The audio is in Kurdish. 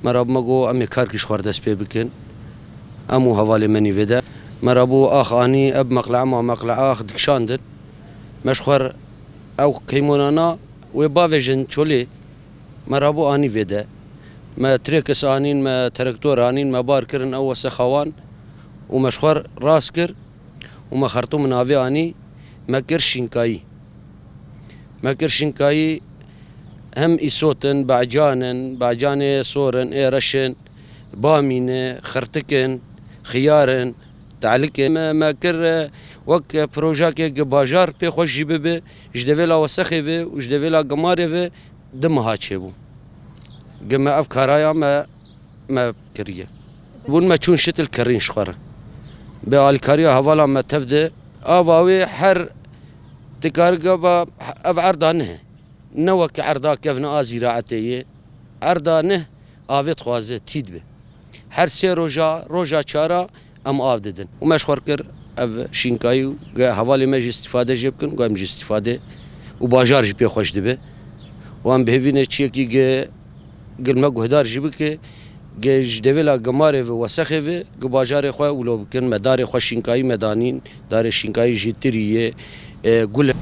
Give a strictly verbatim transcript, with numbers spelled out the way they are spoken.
Me rabû me got, em ê karkî ji xwe re dest pê bikin. Em û hevalê me nîvê de. Me rabû ax anî, ev meqlea ma meqlea ax dikişandin. Me ji xwe re ew keymonana wê bavêjin çolê. Me rabû anî vê de. Me trêkis anîn, me terektor anîn, me bar kirin ew wesexa wan û me ji xwe re rast kir û me xertûm navê anî, me kir şînkayî. Me kir şînkayî, hem îsot in, becan in, becanê sor in, ê reş in, bamîn e, xirtik in, xiyar in, telik in. Me, me kir, e, wek, e, projeyekê gi bajar pê xweş jî bibe, ji devêla wesexê ve û ji devêla gimarê ve di meha çêbû. Gi me ev karaya me, me kiriye. Bûn me çûn şitil kirîn ji xwe re. Bi alîkariya hevala me tev de, ava wê her dikarî gava ev erda nihe. Ne wek erda kevna a zîraetê yê. Erda nih avê dixwaze, tî dibe. Her sê roja, roja çara em av didin. Û me ji xwe re kir ev şînkayî û ge hevalê me jî îstîfade jê bikin, û em jî îstîfade û bajar jî pê xweş dibe. Û em bi hêvî ne çiyekî ge gil me guhdar jî bike, ge ji devêla gimarê ve, wesexê ve, ge bajarê xwe wilo bikin, me darê xwe şînkayî me danîn, darê şînkayî jî tirî ye, e, gul e.